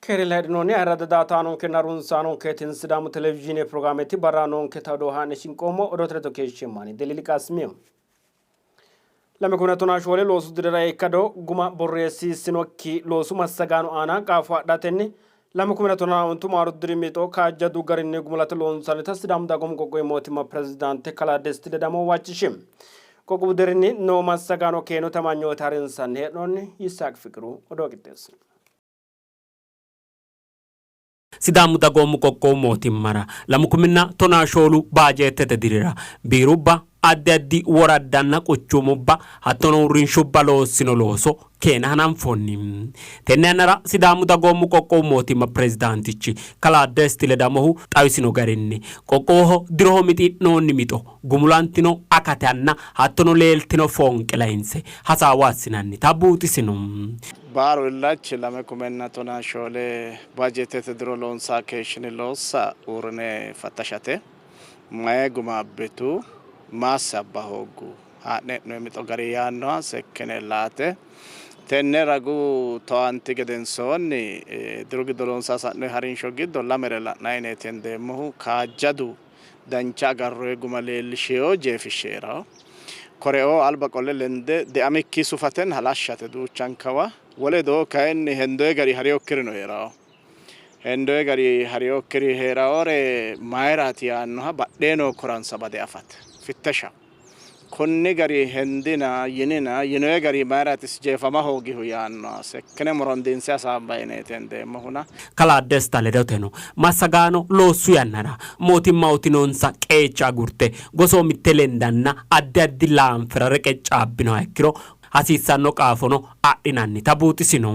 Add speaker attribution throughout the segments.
Speaker 1: Keere heedhinoonni ayirradda daatanonkenna runsaanonkeetin Sidaamu televizhiine pirogiraameti barra noonketa odoo haa'ne shinqoommo odoote ledo keeshsheemmani Deliili Qaasimiyo. 2014 loosu dirira ikkado guma borreessiissinokki loosu massagaano aana qaafo adhatenni 2015 maaru diri mixo kaajjadu garinni gumulate loonsannita Sidaamu Dagoomu Qoqqowi Mootimma Pirezidaante Kalaa Desti Ledamo huwachishi. Qoqqowu deerrinni noo massagaano keenote amanyoote harinsanni hee'noonni. Yisaaq Fiqiru odoo qixxeessino.
Speaker 2: Sidaamu Dagoomu Qoqqowu Mootimmara 2014 baajeettete dirira biirubba, addi addi woraddanna quchumubba hattono uurrinshubba loossino looso keena hananfoonni. Tenne yannara Sidaamu Dagoomu Qoqqowu Mootimma Pirezidaantichi Kalaa Desti Ledamohu xawisino garinni, qoqqowoho diroho mixi'noonni mixo gumulantino akatanna hattono leeltino foonqe lainse hasaawa assinannita buuxisino.
Speaker 3: Baaru illachi 2014 baajeetete diro loonsanni keeshshini loossa uurrine fattashate. Mayi guma abbitu, masse abba hooggu, haa'ne hee'noonni mixo gari yaannoha seekkine laate. Tenne ragu towaanti gedensoonni diru giddo loonsanni sa'noonni harinsho giddo lamere la'nanni yineeti hendeemmohu. Kaajjadu dancha agarroonni guma leellishino jeefishshi hee'rawo. Koreoo alba qolle lende deamikki sufatenna halashshate duuchankawa. Wole doo kayinni hendoonni gari harinokkirino hee'rawo. Hendoonni gari harinokkiri hee'rawore mayiraati yaannoha badhee noo koransa bade afate fittesha. Konni gari hendina yinina yinoonni gari mayiraati jeefama hoogihu yaannoha sekkine morondiinse hasaamba yineeti hendeemmohuna.
Speaker 2: Kalaa Desta ledoteno, massagaano loossu yannara mootimma utinonsa qeecha agurte gosoomitte lendanna addi addi laanfera reqeccaabbinoha ikkiro hasiissanno qaafono adhinannita buuxisino.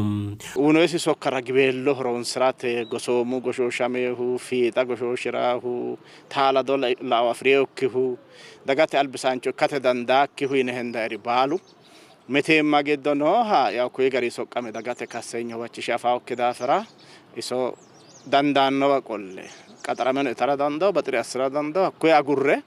Speaker 3: Uyinoyisi sokka ragiweello horoonsi'rate gosoomu goshooshamehu, fiixa goshooshi'rahu, taalado lao afi'rinokkihu, dagate albisaancho ikkate dandaakkihu yine hendayiri baalu mitiimma giddo nooha yaw kuyi gari soqqame dagate kasseenya huwachishe afaokki daafira iso dandaannowa qolle qaxarameno itara dandawo, baxire assira dandawo, hakkuyi agurre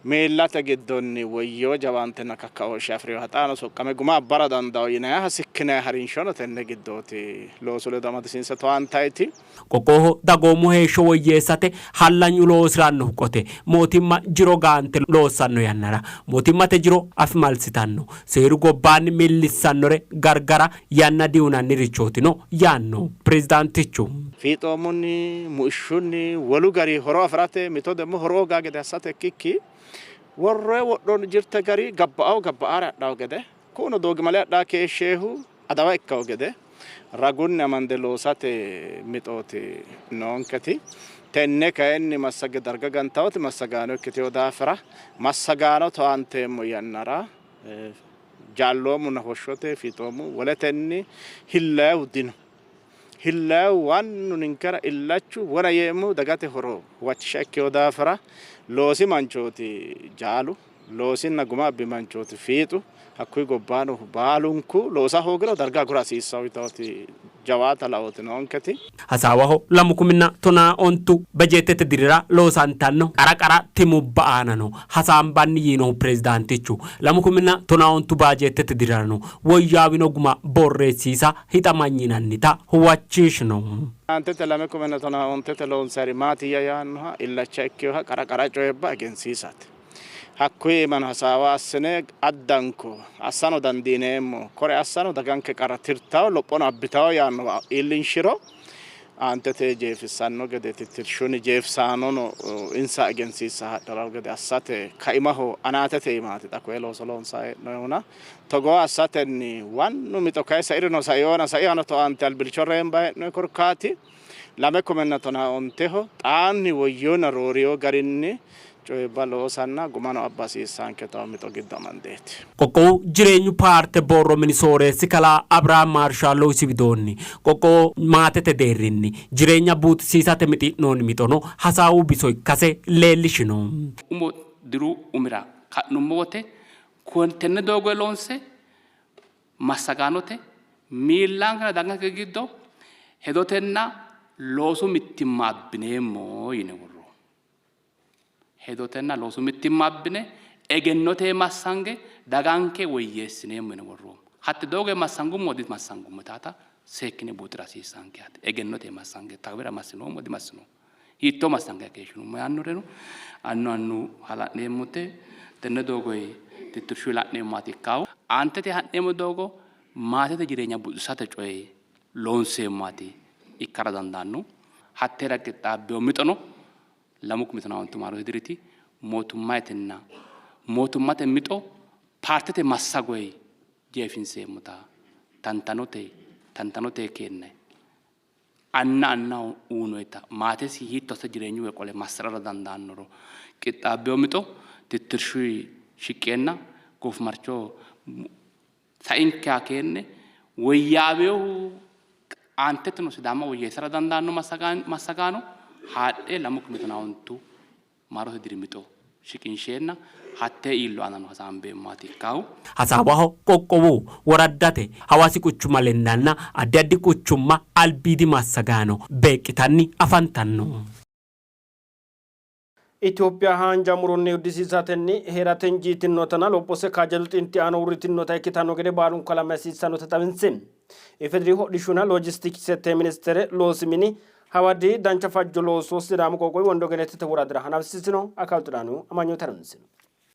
Speaker 3: miillate giddonni woyyewo jawaantenna kakkaooshshe afi'rinoha xaano soqqame guma abbara dandawo yinanniha sikkinanni harinshono tenne giddooti loosu ledo amadisiinse towaantayti.
Speaker 2: Qoqqowoho dagoomu heeshsho woyyeessate hallanyu loosi'rannohu qote mootimma jiro gaante loossanno yannara mootimmate jiro afimalsitanno seeru gobbaanni millissannore gargara yanna diuyinannirichootino yaanno pirezidaantichu.
Speaker 3: Fiixoomunni, muishshunni, wolu gari horo afi'rate mito demmo horo hoogaa gede assate ikkikki worroye wodhon jirte gari gabba'awo gabba'aare adhawo gede kuuno doogimale adhaa keeshsheehu adawa ikkawo gede ragunni amande loosate mixooti noonketi. Tenne kayinni massage darga gantawoti massagaano ikkitewo daafira massagaano towaanteemmo yannara jaalloomunna hoshshote fiixoomu woletenni hillayu dino. Hillayu wannu ninkera illachu wona yeemmohu dagate horo huwachisha ikkewo daafira loosi manchooti jaalu, loosinna guma abbi manchooti fiixu, hakkuyi gobbaano baalunku loosa hoogiro darga agura hasiissawo yitawoti jawaata laooti noonketi.
Speaker 2: Hasaawaho 2015 bajeettete dirira loosantanno qara qara timubba aanano hasaambanni yiinohu pirezidaantichu, 2015 baajeettete dirirano woyyaawino guma borreessiisa hixamanyinannita huwachishino.
Speaker 3: Aantete 2015 loonsayiri maatiyya yaannoha illacha ikkinoha qara qara coyibba egensiisate. Hakkuyi iimano hasaawa assine addanko assano dandiineemmo, kore assano daganke qarra tirtawo lophono abbitawo yaannowa iillinshiro aantete jeefissanno gede tittirshunni jeefisaanono insa egensiissa hadharawo gede assate kaimaho anaatete iimaati xa koye looso loonsanni hee'noonnihuna. Togoo assatenni wannu mixo kayi sairino saiona saihano towaante albillicho reemba hee'noonni korkaati 2015 xaanni woyyona rooriyo garinni coyibba loosanna gumano abba hasiissanke tawo mixo giddo amandeeti.
Speaker 2: Qoqqowu Jireenyu Paarte borro mini sooreessi kalaa Abrahaam Maarshallo isi widoonni, qoqqowo maatete deerrinni jireenya buuxisiisate mixi'noonni mixono hasaawu biso ikkase leellishino.
Speaker 4: Umo diru umira ka'nummo wote tenne doogo loonse massagaanote miillankena daganke giddo hedotenna loosu mittimma abbineemmo yine worroommo. Hedotenna loosu mittimma abbine egennote massange daganke woyyeessineemmo yine worroommo. Hatte doogo massangummo dimassangummo taata seekkine buuxira hasiissanke yaate. Egennote massange tawira massinoommo dimassinoommo. Hiittoo massange keeshshinummo yaannoreno annu annu hala'neemmote tenne doogoyi tittirshu la'neemmoati ikkaahu. Aantete ha'neemmo doogo maatete jireenya buuxisate coye loonseemmoati ikkara dandaanno. Hatteera qixxaabbino mixono 2015 maarote diriti mootummatenna mootummate mixo paartete massagoyi jeefinseemmota tantanote tantanote keenne anna annaho uyinoyita maatesi hiitto asse jireenyu qole massirara dandaannoro qixxaabbino mixo tittirshuyi shiqqeenna goofimarcho sainkeha keenne woyyaawinohu aanteteno Sidaama woyyeessara dandaanno massagaano haadhe 2015 maarote diri mixo shiqinsheenna hattee iillo aanano hasaambeemmoati ikkaahu.
Speaker 2: Hasaawaho qoqqowu, woraddate, Hawaasi quchuma lendanna addi addi quchumma albiidi massagaano beeqqitanni afantanno.
Speaker 1: Itophiya haanja muronni uddisiisatenni hee'rate injiitinotanna lophose kaajjadu xinti aana uurritinota ikkitanno gede baalunku halama hasiissannota xawinsi. IFDR Hodhishshunna Loojistiksete Ministeere loosi mini hawadi dancha fajjo looso Sidaamu qoqqowi Wondo Gennetete woradira hanafisiisino. Akaalu Xilaanihu amanyoote harunsino.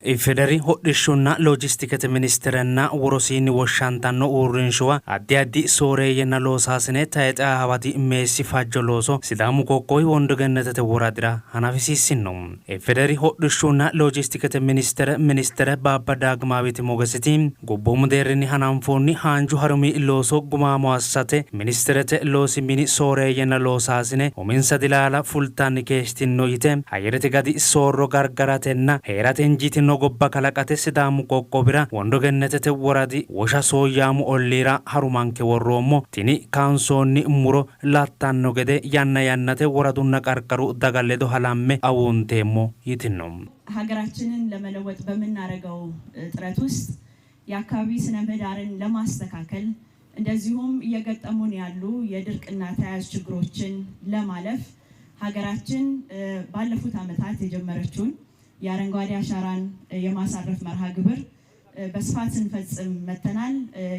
Speaker 5: IFDR Hodhishshunna Loojistikete Ministerenna worosiinni woshshantanno uurrinshuwa addi addi sooreeyyenna loosaasine tayxe hawadi meessi fajjo looso Sidaamu qoqqowi Wondo Gennetete woradira hanafisiissino. IFDR Hodhishshunna Loojistikete Ministere Ministere Baabba Daagimaawiti Mogesiti gobboomu deerrinni hananfoonni haanju harumi looso gumaamo assate ministerete loosi mini sooreeyyenna loosaasine uminsa dilaala fultanni keeshshitinno yite ayyerete gadi soorro gargaratenna hee'rate injiitino gobba kalaqate Sidaamu qoqqowira Wondo Gennetete woradi Wosha Sooyyaamu olliira harumanke worroommo. Tini kaansoonni muro lattanno gede yanna yannate woradunna qarqaru daga ledo halamme awuunteemmo yitinno.
Speaker 6: ሀገራችንን ለመለወጥ በምናደርገው ጥረት ውስጥ የአካባቢ ስነ ምህዳርን ለማስተካከል እንደዚሁም እየገጠሙን ያሉ የድርቅና ተያያዥ ችግሮችን ለማለፍ ሀገራችን ባለፉት ዓመታት የጀመረችውን የአረንጓዴ አሻራን የማሳረፍ መርሃ ግብር በስፋት ስንፈጽም መጥተናል።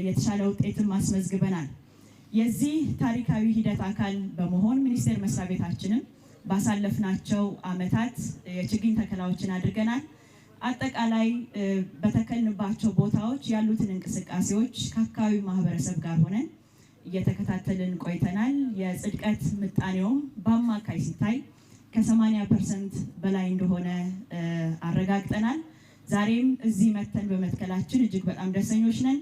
Speaker 6: የተሻለ ውጤትም አስመዝግበናል። የዚህ ታሪካዊ ሂደት አካል በመሆን ሚኒስቴር መስሪያ ቤታችንም ባሳለፍናቸው ዓመታት የችግኝ ተከላዎችን አድርገናል። አጠቃላይ በተከልንባቸው ቦታዎች ያሉትን እንቅስቃሴዎች ከአካባቢው ማህበረሰብ ጋር ሆነን እየተከታተልን ቆይተናል። የጽድቀት ምጣኔውም በአማካይ ሲታይ ከ80 ፐርሰንት በላይ እንደሆነ አረጋግጠናል። ዛሬም እዚህ መተን በመትከላችን እጅግ በጣም ደስተኞች ነን።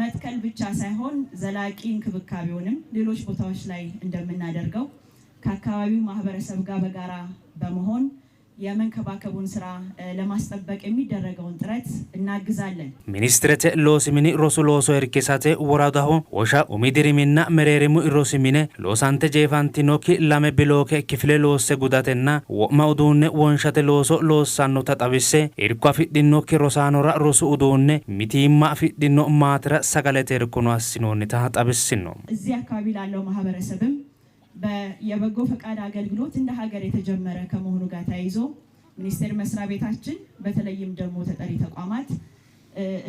Speaker 6: መትከል ብቻ ሳይሆን ዘላቂ እንክብካቤውንም ሌሎች ቦታዎች ላይ እንደምናደርገው ከአካባቢው ማህበረሰብ ጋር በጋራ በመሆን የመንከባከቡን ስራ ለማስጠበቅ የሚደረገውን ጥረት እናግዛለን።
Speaker 5: Ministerete loosi mini rosu looso irkisate woradaho Wosha umi diriminna mereerimu rosi mine loosante jeefantinokki lame bilooke kifile loosse gudatenna wo'ma uduunne wonshate looso loossannota xawisse, irko afidhinnokki rosaanora rosu uduunne, mitiimma afidhinno maatera sagalete irkono assinoonnita xawissino.
Speaker 6: እዚህ አካባቢ ላለው ማህበረሰብም የበጎ ፈቃድ አገልግሎት እንደ ሀገር የተጀመረ ከመሆኑ ጋር ተያይዞ ሚኒስቴር መስሪያ ቤታችን በተለይም ደግሞ ተጠሪ ተቋማት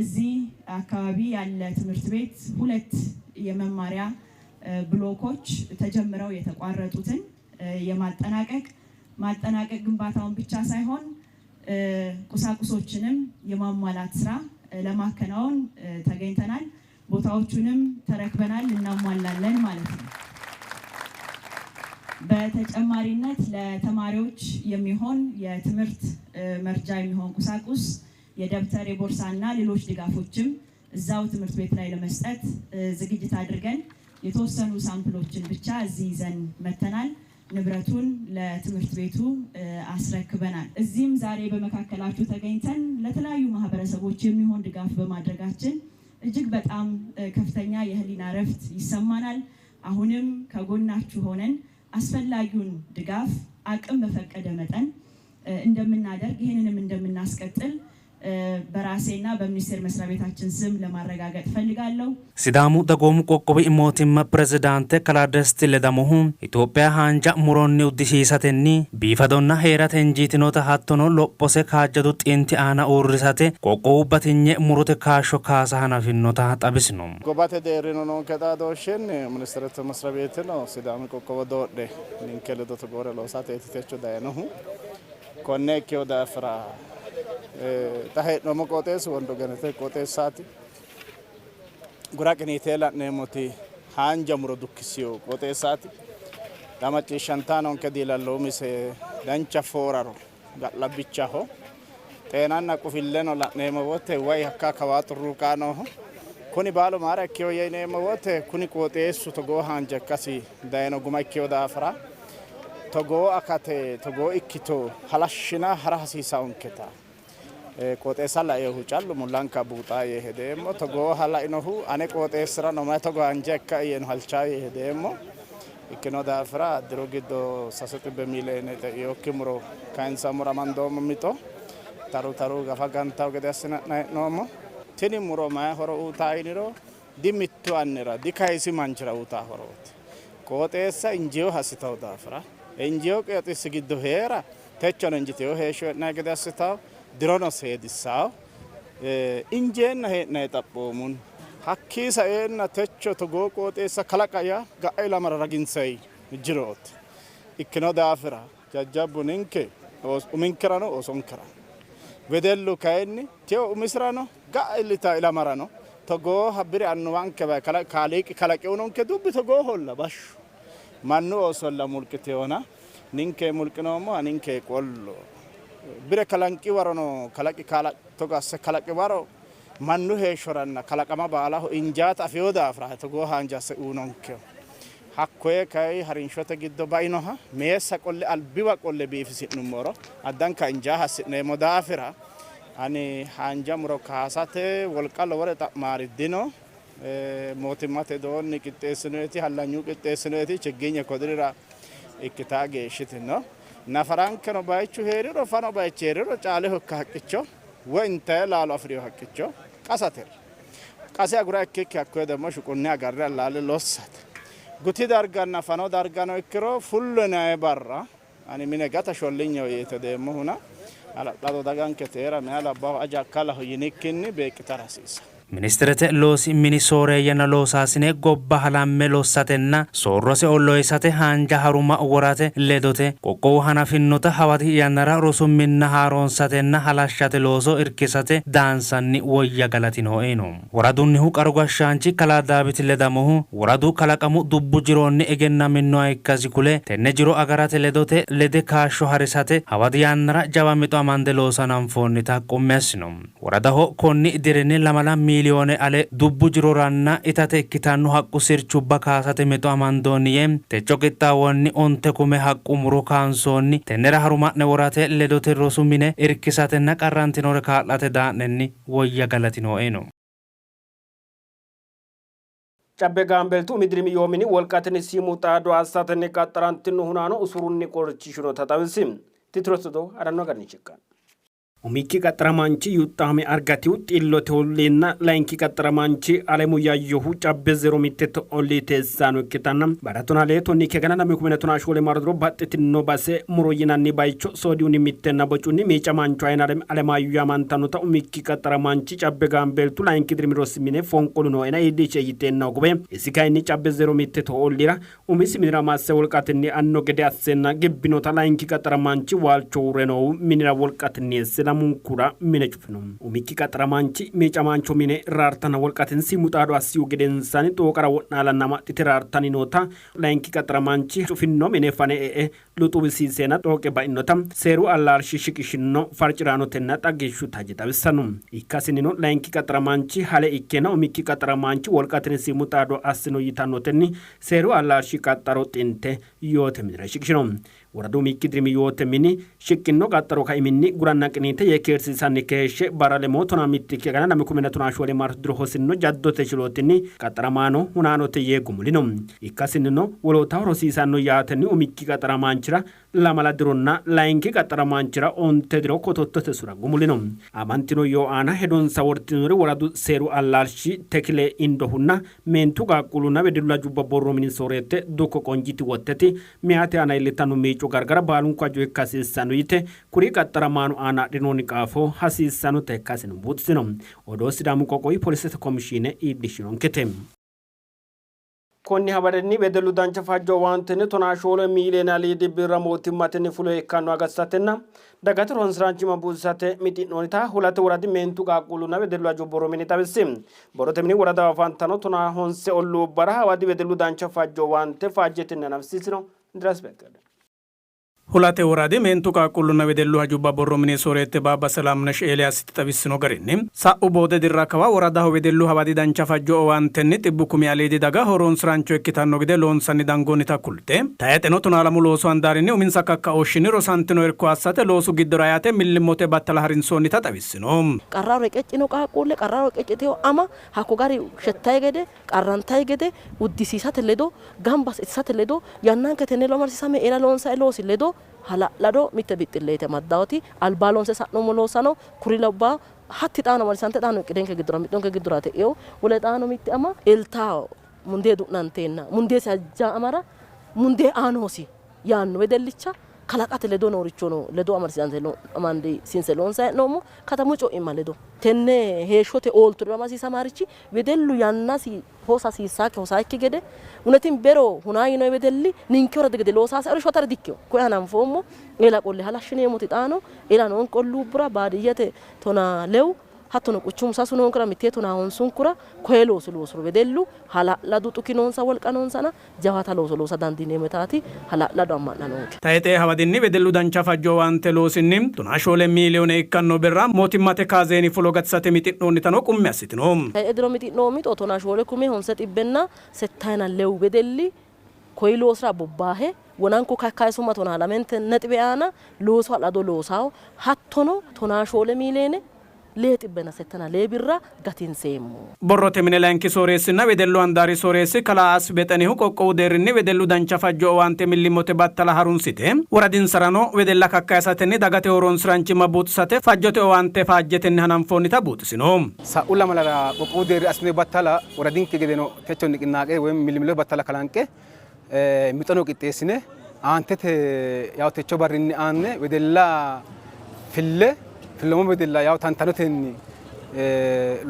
Speaker 6: እዚህ አካባቢ ያለ ትምህርት ቤት ሁለት የመማሪያ ብሎኮች ተጀምረው የተቋረጡትን የማጠናቀቅ ማጠናቀቅ ግንባታውን ብቻ ሳይሆን ቁሳቁሶችንም የማሟላት ስራ ለማከናወን ተገኝተናል። ቦታዎቹንም ተረክበናል፣ እናሟላለን ማለት ነው። በተጨማሪነት ለተማሪዎች የሚሆን የትምህርት መርጃ የሚሆን ቁሳቁስ የደብተር የቦርሳና ሌሎች ድጋፎችም እዛው ትምህርት ቤት ላይ ለመስጠት ዝግጅት አድርገን የተወሰኑ ሳምፕሎችን ብቻ እዚህ ይዘን መተናል። ንብረቱን ለትምህርት ቤቱ አስረክበናል። እዚህም ዛሬ በመካከላችሁ ተገኝተን ለተለያዩ ማህበረሰቦች የሚሆን ድጋፍ በማድረጋችን እጅግ በጣም ከፍተኛ የህሊና እረፍት ይሰማናል። አሁንም ከጎናችሁ ሆነን አስፈላጊውን ድጋፍ አቅም በፈቀደ መጠን እንደምናደርግ ይህንንም እንደምናስቀጥል በራሴና በሚኒስቴር መስሪያ ቤታችን ስም ለማረጋገጥ እፈልጋለሁ።
Speaker 5: Sidaamu Dagoomu Qoqqowi Mootimma Pirezidaante Kalaa Desti Ledamohu Itophiya haanja muronni uddisiisatenni biifadonna hee'rate injiitinota hattono lophose kaajjadu xinti aana uurrisate qoqqowu batinye murote kaashsho kaasa hanafinota xawisino.
Speaker 3: Gobbate deerrino noonke xaadooshshinni ministerete መስሪያ ቤትino Sidaami qoqqowo doodhe ninke ledo togoore loosateeti techo dayinohu. Konne ikkino daafira xa hee'noommo qooxeessi Wondo Gennetete qooxeessaati. Gura qiniitee la'neemmoti haanja muro dukkisiyo qooxeessaati. Xa macciishshantaa noonke diilallo umise dancha fooraro ga'labbichaho. Xeenanna qufilleno la'neemmo wote wayi hakka kawaa xurruuqaa nooho. Kuni baalu maara ikkeyo yineemmo wote kuni qooxeessu togoo haanja ikkasi dayino guma ikkeyo daafira togoo akate togoo ikkito halashshina hara hasiissaonketa qooxeessa laehu callu mullanka buuxaa yee hedeemmo. Togooha lainohu ane qooxeessirano mayi togo haanja ikka yeeno halchaa yee hedeemmo. Ikkino daafira diru giddo 300 miiliyoone xe'iyokki muro kayinsammora amandoommo mixo taru taru gafa gantawo gede assine hee'noommo. Tini muro mayi horo uyitaa yiniro di mittu annira di kayisi manchira uyitaa horooti. Qooxeessa injiyo assitawo daafira injiyo qooxeessi giddo hee'ra techono injiteyo heeshsho hee'nayi gede assitawo, dirono seedissawo, injeenna hee'nayi xaphoomunni. Hakkii saeenna techo togoo qooxeessa kalaqa yaa ga'a ilamara raginsayi jirooti. Ikkino daafira jajjabbu ninke uminkerano oosonkerano, wedellu kayinni teyo umisirano ga'a illita ilamarano togooha bire annuwanke Kaaliiqi kalaqinonke dubbi togooholla bashshu mannu oosolla mulqiteyona ninke mulqinoommoha ninke qollo. Bire kalanqi warono kalaqi togo asse kalaqi waro mannu heeshshoranna kalaqama baalaho injaata afiyo daafira togoo haanja asse uyinonkeho. Hakkoye kayi harinshote giddo bainoha meessa qolle albiwa qolle biifisi'nummoro addanka injaa hasi'neemmo daafira ani haanja muro kaasate wolqa lowore xa'maari dino. Mootimmate doonni qixxeessinoeti hallanyu qixxeessinoeti chigginye kodirira ikkitaa geeshshitino. Nafarankeno bayichu hee'riro fano bayichi hee'riro caaleho ikka haqqicho woy intayi laalo afi'rino haqqicho qasate. Qase agura ikkikki hakkoye ደግሞ shuqunni agarre allaale lossate. Guti darganna fano dargano ikkiro fullo yinayi barra ani mine gata shollinyeho yee hedeemmohuna hala'lado daganke teera meya labbaahu aja akkalaho yinikkinni beeqqitara hasiissanno.
Speaker 5: Ministerete loosi mini sooreeyyenna loosaasine gobba halamme lossatenna soorrose ollohisate haanja haruma worate ledote qoqqowu hanafinnota hawadi yannara rosu minna haaroonsatenna halashshate looso irkisate daansanni woyya galatino yiino. Woradunnihu qaru gashshaanchi kalaa Daawit Ledamohu woradu kalaqamu dubbu jironni egennaminnoha ikkasi kule, tenne jiro agarate ledote lede kaashsho harisate hawadi yannara jawa mixo amande loosa hananfoonnita qummi assino. Woradaho konni dirinni 2 miiliyoone ale dubbu jiroranna itate ikkitanno haqqu sirchubba kaasate mixo amandoonni yee, techo qixxaawonni onte kume haqqu muro kaansoonni. Tennera haruma'ne worate ledote rosu mine irkisatenna qarrantinore kaa'late daa'nenni woyya galatinoe yiino.
Speaker 1: Cabbe Gaambeeltu umi dirimi yoo mini wolqatenni siimu xaado assatenni qaxxarantino hunaano usurunni qorichishinota xawisi. Tittirote odoo adanno garinni shiqqanno. Umikki qaxxaramaanchi Yuxxaame Argatihu Xillote olliinna layinki qaxxaramaanchi Alemu Yayyohu Cabbe Zero Mittete ollii teessaano ikkitanna barra tonaa lee tonnikki agana 2014 maaro diro baxxitino base Muro yinanni baycho soodihunni mittenna bocunni miicamaancho Ayinalem Alemaayyu yaamantannota umikki qaxxaramaanchi Cabbe Gaambeeltu layinki dirimi rosi mine fonqolu nooena iillishe yiteenna hogowe isi kayinni Cabbe Zero Mittete ollira Umisi minira masse wolqatenni eanno gede asseenna gibbinota layinki qaxaramaanchi waalcho uurre noohu minira wolqatenni eesse lamunkura mine cufino. Umikki qaxaramaanchi miicamaancho mine raartanna wolqatenni siimu xaado assihu gedensaanni xooqara wo'naalanna amaxxite raartanni noota layinki qaxaramaanchi cufinno mine fane e''e luxuwisiiseenna xooqe bainota seeru allaalshi shiqishinno farci'raanotenna xagishshu taje xawissanno. Ikkasinnino layinki qaxaramaanchi hale ikkeenna umikki qaxaramaanchi wolqatenni siimu xaado assino yitannotenni seeru allaalshi qaxxaro xinte yoote minira shiqishino. Woradu umikki dirimi yoote mini shiqqinno qaxxaro kaiminni guranna qiniite yee kiirsiisanni keeshshe barra lemoo tonaa mittikki agana 2014 maartu diro hosinno jaddote chilootinni qaxxaramaano hunaanote yee gumulino. Ikkasinnino wolootaho rosiisanno yaatenni umikki qaxxaramaanchira lamala dironna layinki qaxxaramaanchira onte diro kotottote sura gumulino. Aamantino yoo aana hedonsa wortinori woradu seeru allaalshi Tekile Indohunna meentu qaaqquullunna wedellu hajubba borro mini sooreette dukko Qonjiti Wotteti meyaate aana iillitanno miico gargara baalunku hajo ikka hasiissanno yite kuri qaxxaramaano aana adhinoonni qaafo hasiissannota ikkaseno buuxisino. Odoo Sidaamu qoqqowi polisete komishiine iillishshinonkete. Konni habarinni wedellu dancha fajjo owaantenni 14 miiliyoone aliidi birra mootimmatenni fulo ikkanno agarsiisatenna dagate horonsiraanchimma buuxisate mixi'noonnita Hulate woradi meentu qaaqquullunna wedellu hajo borro mini xawisi. Borrote mini woradaho afantanno tonaa honse olluubbara hawadi wedellu dancha fajjo owaante faajjetenni hanafisiisino. Indiriyaas Beqqele.
Speaker 7: Hulate woradi meentu qaaqquullunna wedellu hajubba borro mini sooreette Baabba Selaamnesh Eeliyaasiti xawissino garinni, sa'u boode dirra kawa woradaho wedellu hawadi dancha fajjo owaantenni xibbu kumi aliidi daga horonsi'raancho ikkitanno gede loonsanni dangoonnita kulte, tayxeno tonaalamu loosu handaarinni uminsa kakkaooshshinni rosantino irko assate loosu giddora eate millimmote battala harinsoonnita xawissino.
Speaker 8: Qarraho reqeccino qaaqquulle, qarraho reqeccitino ama hakko gari shettayi gede qarrantayi gede uddisiisate ledo, gamba itisate ledo, yannanke tenne ledo amadisiisame eela loonsayi loosi ledo hala'lado mitte bixxilleeti amaddawoti. Albaa loonse sa'noommo loossano kuri labbawo hatti xaano amadisante xaano iqqidenke giddora mixonke giddora te'ewo. Wole xaano mitte ama eltawo mundee du'nanteenna mundeesi ajja amara mundee aa noosi yaanno wedellicha kalaqate ledo noorichono ledo amadisiinse loonsayi hee'noommo. Katamu co'imma ledo tenne heeshshote oolto ledo amadisiisamarichi Wedellu yannasi hosa hasiissaakki hosaakki gede unetin bero hunaa yinoyi wedelli ninke woradi gede loosaase ari shotare dikkino. Koye hananfoommo ela qolle halashshineemmoti xaano ela noonke olluubbura baadiyyete tonaa lewu hattono quchumu sasu noonkera mittee tonaa honsunkura koye looso loosuro wedellu hala'ladu xuki noonsa wolqa noonsana jawaata looso loosa dandiineemmo yitaati hala'lado amma'na noonke.
Speaker 7: Tayxe hawadinni wedellu dancha fajjo owaante loosinni 14 miiliyoone ikkanno birra mootimmate kaazeeni fulo gatisate mixi'noonnitano qummi assitino.
Speaker 8: Tayxe diro mixi'noommo mixo tonaa shoole kume honse xibbenna settayina lewu wedelli koyi loosira bobbaahe wonanku kakkayisumma tonaa lamente nexibe aana looso hala'lado loosawo hattono tonaa shoole miiliyoone lee xibbenna settana lee birra gatinseemmo.
Speaker 7: Borrote mine layinki sooreessinna wedellu handaari sooreessi kalaa Asbe Xenihu qoqqowu deerrinni wedellu dancha fajjo owaante millimmote battala harunsite woradinsarano wedella kakkayisatenni dagate horonsi'ranchimma buuxisate fajjote owaante faajjetenni hananfoonnita buuxisino.
Speaker 9: Sa'u lamalara qoqqowu deerri assinoonni battala woradinke gedeno techo niqinaaqe woy millimillote battala kalanqe mixono qixxeessine aantete yawo techo barrinni aanne wedella fille filloommo wedella yawo tantanotenni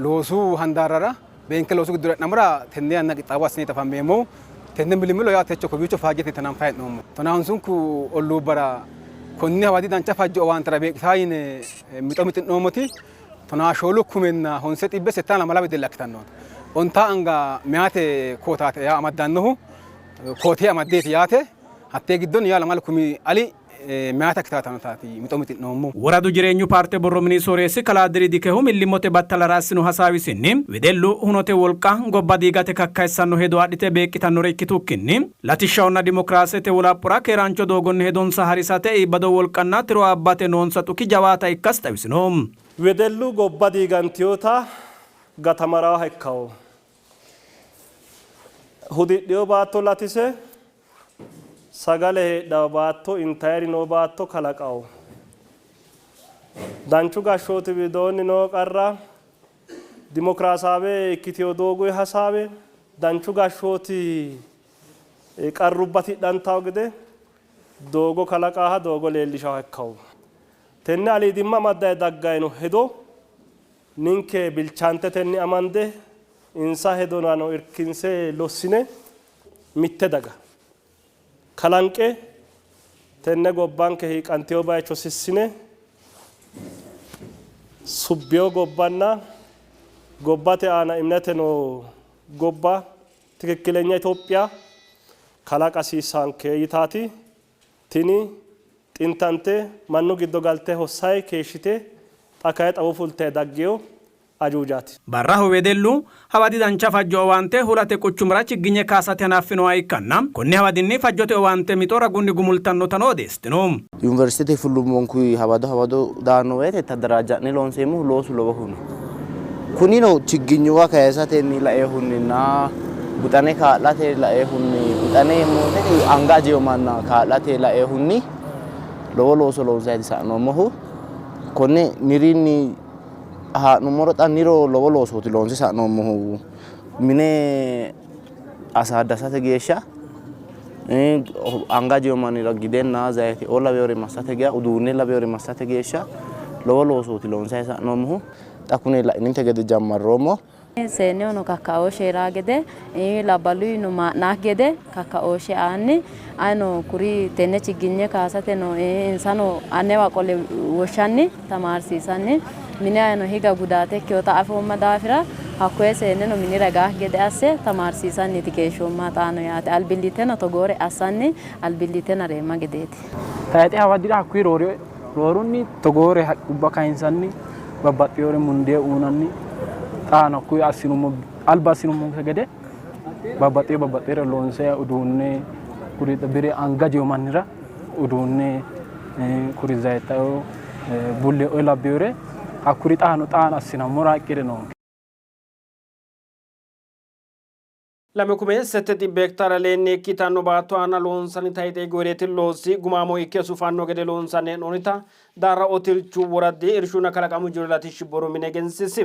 Speaker 9: loosu handaarrara beenke loosu giddora e'nammora tenne yanna qixxaawo assine afammeemmohu. Tenne millimillo yaa techo kowiicho faajjete hananfanni hee'noommo. Tonaahonsunku olluubbara konni hawadi dancha fajjo owaantera beeqqitaa yine mixo mixi'noommoti tonaa shoolu kumenna honse xibbe settaa lamala wedella ikkitanno. Ontaa anga meyaate kootaate yaa amaddannohu kootee amaddeeti yaate. Hattee giddonni yaa lamalu kumi ali meyaata ikkitaatannotaati mixo mixi'noommohu.
Speaker 7: Woradu Jireenyu Paarte Borro Mini Sooreessi Kalaa Diri Dikehu millimmote battalara assino hasaawisinni, wedellu hunote wolqa gobba diigate kakkayissanno hedo adhite beeqqitannore ikkitukkinni latishshahonna dimokiraasete wolaphora keeraancho doogonni hedonsa harisate iibbado wolqanna tiro abbate noonsa xuki jawaata ikkasi xawisino.
Speaker 10: Wedellu gobba diigantinota gatamaraaha ikkanno. Hudidhino baatto latise, sagale heedhanno baatto, intayiri noo baatto kalaqanno. Danchu gashshooti widoonni noo qarra dimokiraasaawe ikkitino doogoyi hasaawe danchu gashshooti qarrubba tidhantanno gede doogo kalaqaaha doogo leellishaha ikkanno. Tenne aliidimma amaddayi dagganno hedo ninke bilchaantetenni amande insa hedonano irkinse lossine mitte daga kalanqe tenne gobbanke hiiqantino baycho sissine subbino gobbanna gobbate aana imnete noo gobba tikikkilenya Itophiya kalaqa hasiissanke yitaati tini xintante mannu giddo galte hossayi keeshshite xa kayi xawo fulte daggino. ajuujaati.
Speaker 7: Barraho wedellu hawadi dancha fajjo owaante Hulate quchumira chigginye kaasate hanaffinoha ikkanna konni hawadinni fajjote owaante mixo ragunni gumultannotano odeessitino.
Speaker 11: Yuniversitete fullummonkuyi hawado hawado daanno woyte tadaraajja'ne loonseemmohu loosu lowohu no. Kunino chigginyuwa kayisatenni lainohunninna buxane kaa'late lainohunni buxane yeemmo woyte anga ajino manna kaa'late lainohunni lowo looso loonsanni sa'noommohu. Konne nirinni haa'nummoro xa niro lowo loosooti loonse sa'noommohu. Mine asaaddasate geeshsha anga ajino mannira gidenna zayiteoo lawinore massate geya uduunne lawinore massate geeshsha lowo loosooti loonsanni sa'noommohu. Xa kune la'ininte gede jammarroommo.
Speaker 12: Seennehono kakkaooshshe hee'raa gede, labballuyino maa'naakki gede kakkaooshshe aanni anino kuri tenne chigginye kaasateno insano anewa qole woshshanni tamaarsiisanni mine ayino higa gudaate ikkinota afoomma daafira hakkoye seenneno minira higaakki gede asse tamaarsiisanniiti keeshshoommahu xaano yaate. Albillitteno togoore assanni albillitte nareemma gedeeti.
Speaker 13: Tayixe hawadira hakkuyi roore Roorunni togoore haqqubba kayinsanni babbaxxinore mundee uynanni xaano hakkuyi assinummo alba assinummonte gede babbaxxino babbaxxinore loonse uduunne kuri bire anga ajino mannira uduunne kuri zayittao bulleeo labbinore hakkuri xaano xaano assinammora qqide noonke.
Speaker 1: Lame kume sette xibbe hektaare aleenni ikkitanno baatto aana loonsanni tayxe goyirete loosi gumaamo ikke sufanno gede loonsanni hee'noonnita Daarra Otilchu woradi Irshunna Kalaqamu Jiro Latishshi Borro Mine egensiisi.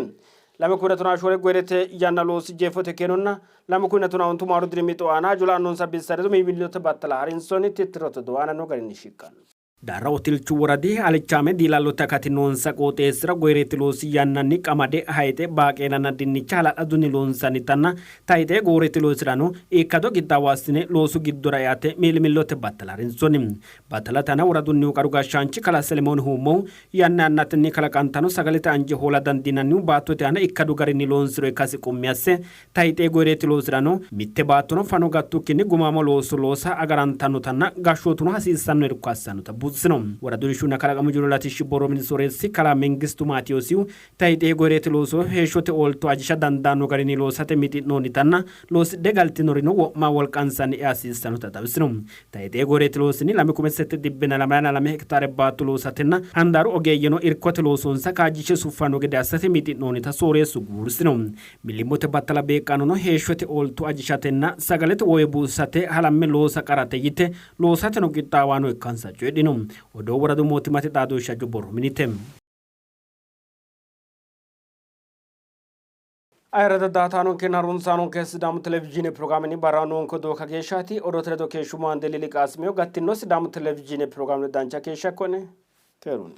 Speaker 1: 2014 goyirete yanna loosi jeefote keenonna 2012 maaru diri mixo aana hajo la'annonsa bissa ledo millimillote battala harinsoonni tittirote odoo aananno garinni shiqqanno. Daarra Otilchu woradi alichaame diilallote akati noonsa qooxeessira goyirete loosi yannanni qamade, hayixe, baaqeelanna dinnicha hala'ladunni loonsannitanna tayixe goyirete loosirano ikkado qixxaawo assine loosu giddora eate millimillote battala harinsoonni. Battalate aana woradunnihu qaru gashshaanchi kalaa Selemoon Huummohu yanna yannatenni kalaqantanno sagalete anje hoola dandiinannihu baattote aana ikkadu garinni loonsiro ikkasi qummi asse Tayxee goyirete loosirano mitte baattono fano gattukkinni gumaamo looso loosa agarantannotanna gashshootuno hasiissanno irko assannota buuxisino. Woradu Irshunna Kalaqamu Jiro Latishshi Borro Mini Sooreessi Kalaa Mengistu Maatiyoosihu, tayxee goyirete looso heeshshote oolto ajisha dandaanno garinni loosate mixi'noonnitanna loosidhe galtinorino wo'ma wolqansanni ea hasiissannota xawisino. Tayxee goyirete loosinni 2007 22 hektaare baatto loosatenna handaaru ogeeyyeno irkote loosonsa kaajjishshe suffanno gede assate mixi'noonnita sooreessu guwursino. Millimmote battala beeqqaanono heeshshote oolto ajishatenna sagalete wowe buusate halamme loosa qarate yite loosateno qixxaawaano ikkansa coyidhino. Odoo woradu mootimmate xaadooshshi hajo borro minite. Ayirrado daaataanonkenna harunsaanonke Sidaamu Televizhiine pirogiraamenni barra noonke odoo kageeshshaati. Odoote ledo keeshshummo Andeeli Liqaasimiyo. Gattinno Sidaamu Televizhiine pirogiraame dancha keeshsha ikko'ne. Keerunni.